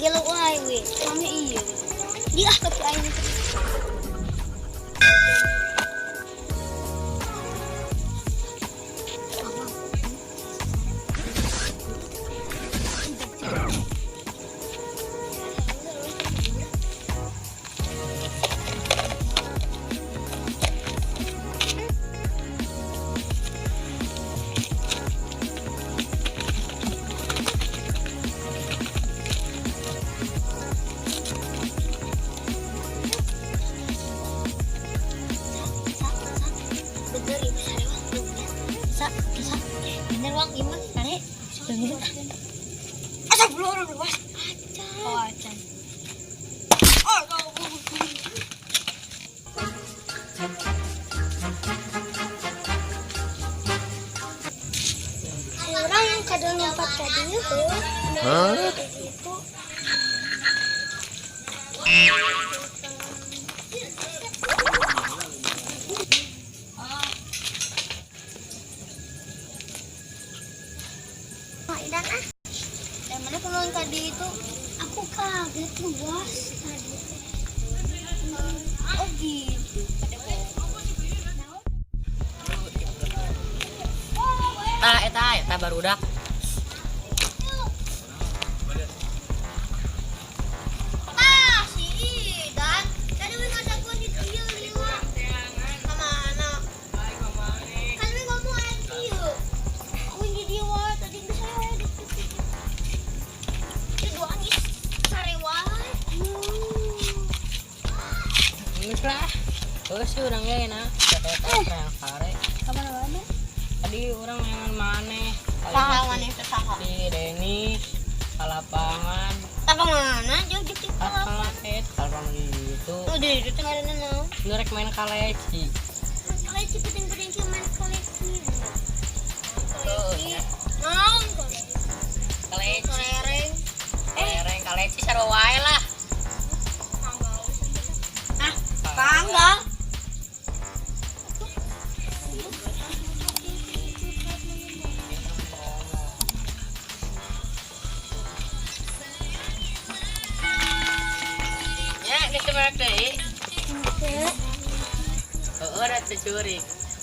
Gelo wae we. Mami iya. Di ah tapi aing. Bener ibu sarewang bener. Sa, sa, bener wang ieu sare. Bener. Asa belum luas. Acan. Oh, acan. Oh, Orang yang kadang lompat ka dieu heuh. Hah? Itu. Oh, Idan ah. Yang mana keluar tadi itu? Aku kaget luas tadi. Oh gitu. Tah eta eta barudak. Ah, si Idan. Tadi we ngajakeun di dieu lila. Ka mana? Kan we ngomong aya di dieu. Aku di dieu wae tadi geus aya di dieu. Itu dua geus sare wae. Geus lah. Geus sih urang ge na. Eta yang sare. Ka mana wae? Tadi urang yang maneh. Saha maneh teh saha? Si Denis ka lapangan. Apa mana? Jauh jauh di Lapangan et lapangan di itu. Oh, di dieu teh ngaranna naon? Nu rek main kaleci. Kaleci penting-penting kieu main kaleci. Kaleci. Naon kaleci? Kaleci. Kelereng. Kelereng kaleci sarua wae lah. Ah, panggang. Ya, geus merek deui. Heeh, da teu curi.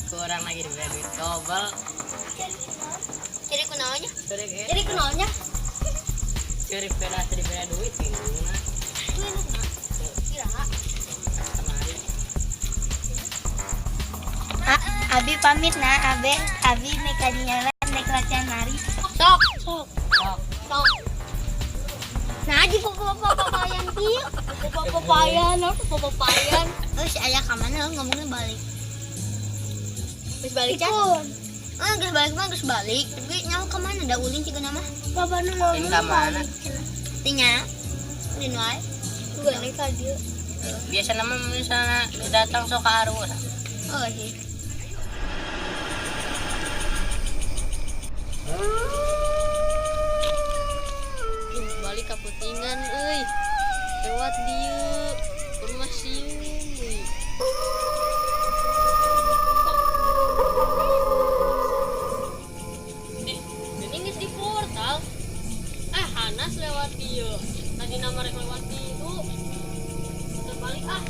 Ku urang lagi diberi duit dobel. Jadi kunaonnya? Curi ge. Jadi kunaonnya? Curi peda teu diberi duit bingungna. Kira. Kemari. Abi pamit nah, Abe, Abi nek kadinya nek latihan nari. Sok. Sok. Sok. Sok. Nah, di popo-popayan kieu. Popo-popayan, apa popo-popayan? Terus ayah ka mana ngomongnya balik. Geus balik can? Ah, geus balik mah geus balik. Tapi nyaho ka mana da ulin ciga nama? Bapak nu Ini ka mana? Tinya. Ulin wae. Juga nek ka dieu. Biasa nama misalnya datang sok ka arus. Oh, sih. Duh, balik ka putingan euy. Lewat dieu. Rumah siung euy. Di, ini geus di portal. Eh, Hanas lewat dieu. Tadi nama rek lewat dieu. Muter balik ah.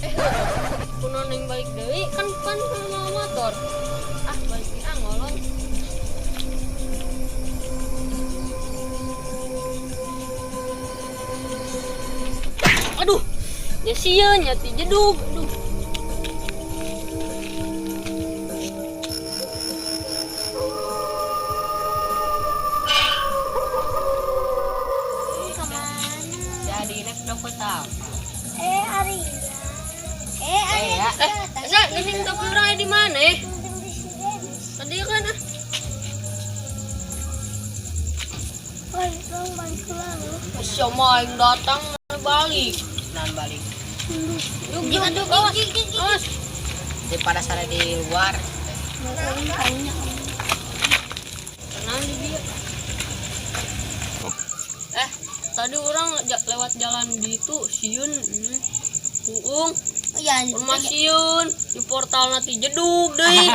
Eh, kuno neng balik deui kan kan sama motor. Ah, balik deui ah ngolong. Aduh, ya sieun nya ti jedug. Aduh. Ka mana? Jadi nek dompet apa? Eh, Ari. Eh, Ari. Eh, ya. Eh, sa, geuning topi urang aya di mana eh? Tadi kan ah. Siapa yang datang balik. Nan balik. Yuk, yuk, yuk, awas, awas. Daripada sare di luar. Tenang di dia. Eh, tadi orang lewat jalan di itu sieun, Uung, Oh, jalan rumah sieun di portal nanti jedug deui.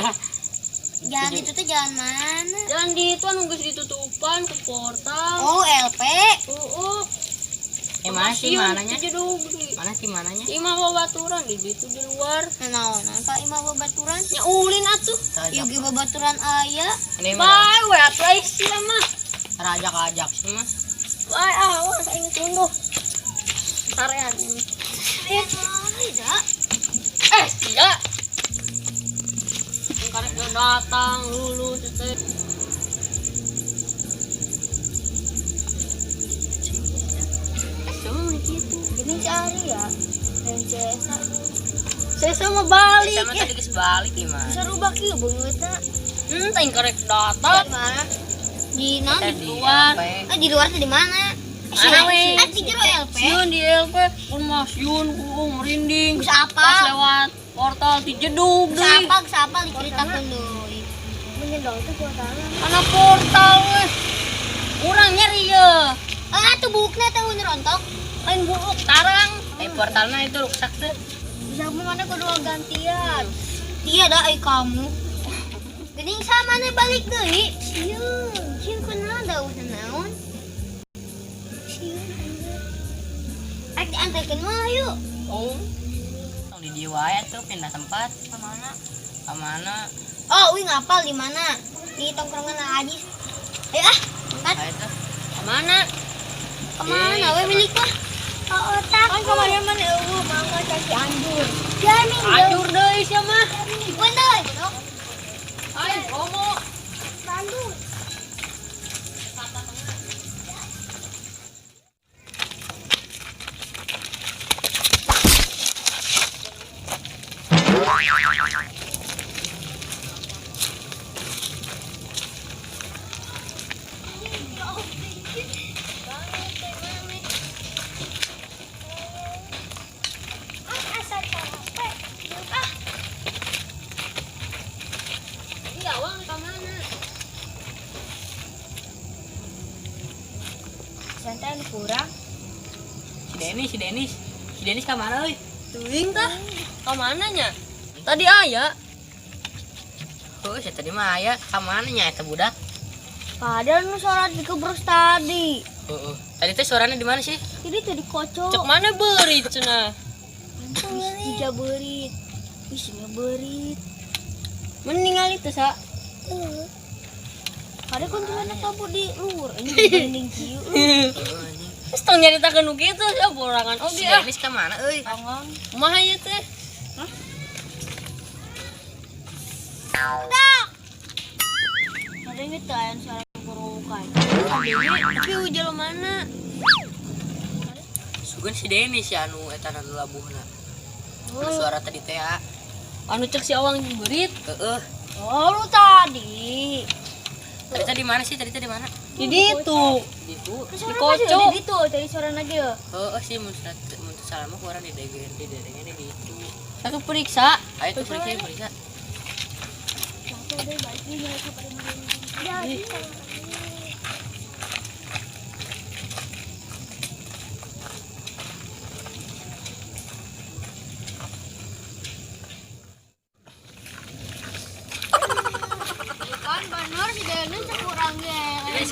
Jalan itu tuh jalan mana? Jalan di itu anu geus ditutupan ke portal. Oh, LP. Heeh. Eh mana sih mananya? Jedug deui. Mana sih mananya? Imah babaturan di ditu di luar. Naonan Pak imah babaturan? Nya ulin atuh. Ieu ge babaturan aya. Ini mah Bae we atuh ai sia mah. rajak-ajak sih mah. Bae ah, awas aing tunduh. Sarean ini. Eh, tidak. Eh, sia. Karek datang lulus teh. Cuma gitu. Gini si Ari ya. Dan Cesa. Saya sama balik. Sama tadi geus balik gimana? Bisa rubah kieu beungeutna. Teh karek datang. Mana? Di naon Tadi di luar. LP. Ah, di luar tuh di mana? Mana we? Ah, di jero LP. Siun di LP, pun mah siun ku merinding. Geus apa? Pas lewat portal di jedug Geus deui. apa? Geus apa diceritakeun deui. Menyedol tuh portalna. Kana portal we. Urang nyeri ye. Ah, tuh buukna teh rontok. Lain buuk tarang. Eh portalnya itu rusak tuh. Bisa mana kudu gantian. Iya dah ai kamu. Geuning sama nih balik deui. Sieun, sieun kunaon da usah naon. Sieun anjir. Arek diantarkeun mah yuk. Oh, Tong di dieu wae tuh pindah tempat. Kemana? Ke mana? Oh, wih ngapal di mana? Di tongkrongan Ajis. Ayo ah, angkat. Ayo tuh. kemana? Kemana we milik mah? Oh, otak. Kan kemarin mana eueuh mangga caki anjur. Jamin. Anjur deui sia mah. Bener, bodoh. Ayo promo. Bandung. Asa capek. Ah, Iya, awang ka mana? santai kurang. Si Denis, si Denis. Si Denis ka mana euy? Tuing tah. Ka mana nya? Tadi aya. Oh, saya tadi mah aya ka mana nya eta budak? Padahal nu sholat di kebrus tadi. Heeh. Tadi teh suaranya di mana sih? Jadi tadi kocok. Cek mana beurit cenah? Tiga berit. Isinya berit. Mending itu sa. Ada kuntilanak kabur di luar. Ini mending kieu. Heeh, anjing. Terus tong nyaritakeun nu kitu sia borangan Si oge ah. Denis ka mana euy? Kumaha ieu teh? Dak. Ada yang teu aya suara kurukan. Tapi hujan mana? Sugan si Denis ya anu eta nu labuhna. Anu suara tadi teh ah. Anu cek si Awang jeung beurit. Heeh. Oh, lu tadi. Tadi tadi mana sih? Tadi tadi mana? Di ditu. Di itu. Suara Dikocok. di ditu, tadi suara lagi ya. Heeh sih mun mun salah mah kurang di degen di degengnya di itu. Satu periksa. Ayo tuh periksa periksa. Ya, Kan bener si Denny sekurangnya.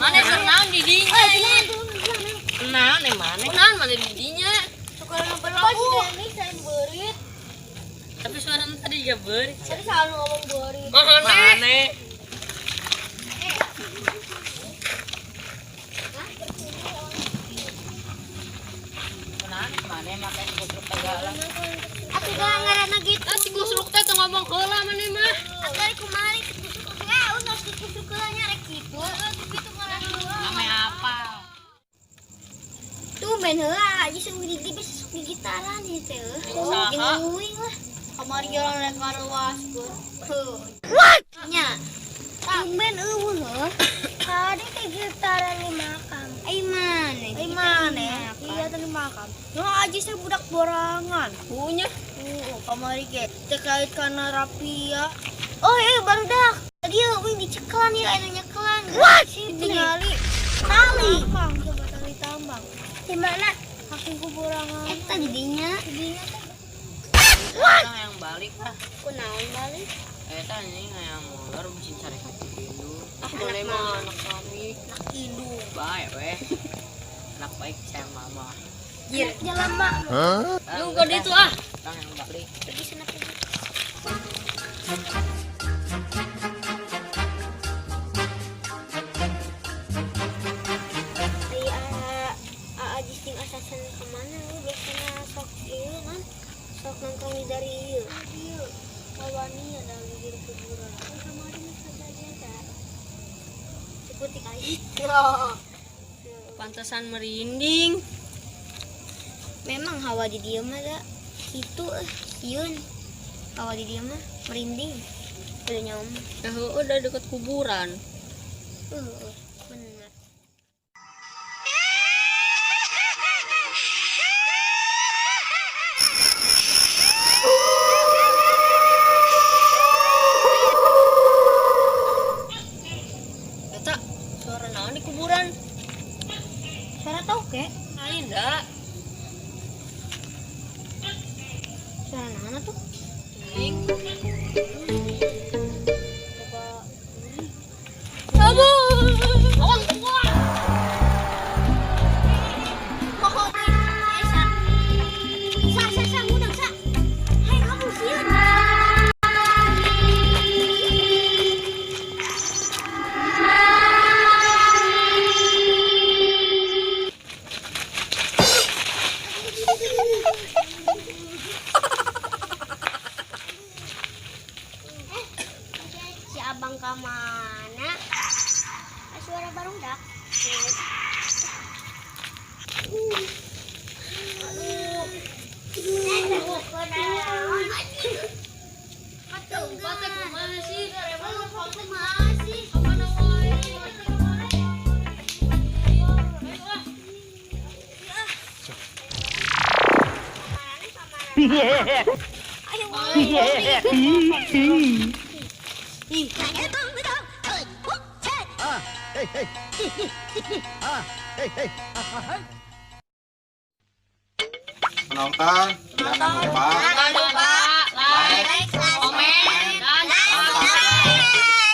Mana senang di dinya ieu. Naon eh mana? Kunaon mana di dinya? Sekurang perlu si Denny saya berit. Tapi suara tadi juga beurit. Tadi selalu ngomong berit. Mana? Mana? Kunaon mana make goblok segala. Atuh gak ngaranna gitu. Ah, si kusruk teh teu ngomong heula maneh mah. Agar kumari kusuk eh udah kusuk nya rek kitu. Kitu ngaranna. Ame apa? Tuh ben heula aja sung di bisa sok di gitaran ieu teh. Saha? Jeung uing lah. Kamari orang rek ngaruas Heuh. What? Nya. Tumben eueuh heuh. Tadi ke gitaran di makam. Ai mana? Ai mana? Iya tadi makam. Nah aja saya budak borangan. Punya. Oh, kamari ge terkait karena rapia. Oh iya baru dah. Tadi ya wing dicekelan ya anu nyekelan. What? Tingali tali. Tambang, coba tali tambang. Di mana? Kaki kuburangan. Eta didinya. Didinya teh. What? Yang balik ah. Kunaon balik? Eta anjing yang molor mesin Boleh mah anak kami. Anak indung. Baik weh. Anak baik sayang mama. Jir, jalan mak. Yuk ke ditu ah. Bang yang balik. Pergi sana pergi. Ai aa jeung asasan kemana lu biasanya sok ieu kan sok nongkrong di dari ieu. Ieu kawani ada di kuburan. Oh, kemarin mah kejadian teh. Seperti kait. Pantesan merinding. Memang hawa di dieu mah da kitu sieun. Hawa di dieu mah merinding. Udah nyawa mah. Nah, udah deket kuburan. Bener. Eta suara naon di kuburan? Suara tau ke? Lain dah. Suara naon tuh? Ting. Coba. Kamu. Awas keluar. Oh, sa. Sa, sa, sa, ngundang sa. Hai kamu sieun. Eh, si abang ke mana? Ah, suara barungdak. Aduh. Tempat teh kumaha sih? Masih. Kemana wae? Ayo ah. Ayo, Ih, Hey, hey. Hey, hey. Penonton, jangan lupa jangan lupa like, komen, dan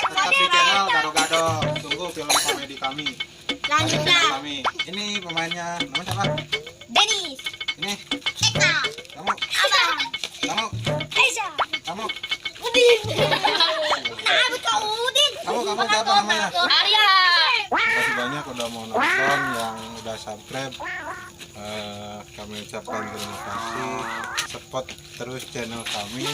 tetap di channel Gado Gado. Tunggu film komedi kami. Lanjutlah. Kami. Ini pemainnya, namanya siapa? Denis, Ini, Eka, kamu, Abang, kamu, Eza, kamu, Udin. Nah, betul Udin. kamu siapa namanya? Arya. Terima kasih banyak udah mau nonton, yang udah subscribe. Kami ucapkan terima kasih. Support terus channel kami.